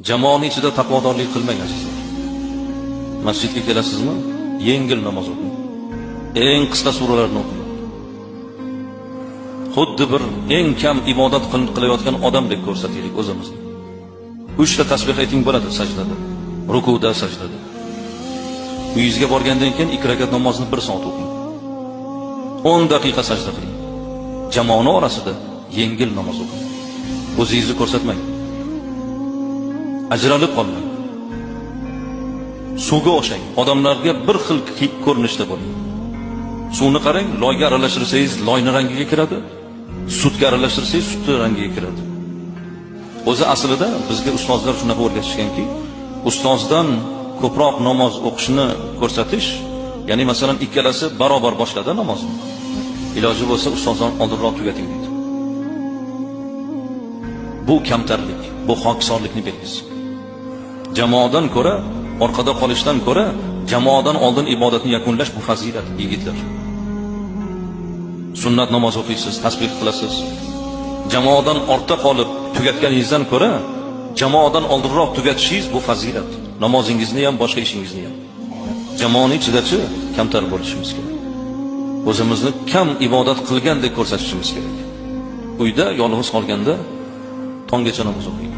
Jamoani ichida taqvodorlik qilmang, azizlar. Masjidga kelasizmi? Yengil namoz o'qing. Eng qisqa suralarni o'qing. Xuddi bir eng kam ibodat qilayotgan odamdek ko'rsataylik o'zimizni. 3 ta tasbih ayting, bo'ladi sajdada. Rukuda, sajdada. Uyingizga borgandan keyin 2 rakat namozni 1 soat o'qing. 10 daqiqa sajda qiling. Jamoani orasida yengil namoz o'qing. O'zingizni ko'rsatmang. Ajralib qolmang. Suvga o'xshang. Odamlarga bir xil ko'rinishda bo'ling. Suvni qarang, loyga aralashtirsangiz loyni rangiga kiradi, sutga aralashtirsangiz sutni rangiga kiradi. O'zi aslida bizga ustozlar shunaqa o'rgatishganki, ustozdan ko'proq namoz o'qishni ko'rsatish, ya'ni masalan ikkalasi barobar boshladi namozni. Iloji bo'lsa, ustozdan oldinroq tugating deydi. Bu kamtarlik, bu hokisorlikni belgisi. Jamoadan ko'ra, orqada qolishdan ko'ra, jamoadan oldin ibodatni yakunlash bu fazilat, yigitlar. Sunnat namoz o'qiysiz, tasbih qilasiz. Jamoadan ortda qolib tugatganingizdan ko'ra, jamoadan oldinroq tugatishingiz bu fazilat. Namozingizni ham, boshqa ishingizni ham. Jamoaning ichidachi kamtar bo'lishimiz kerak. O'zimizni kam ibodat qilgandek ko'rsatishimiz kerak. Uyda yolg'iz qolganda tonggacha namoz o'qiylik.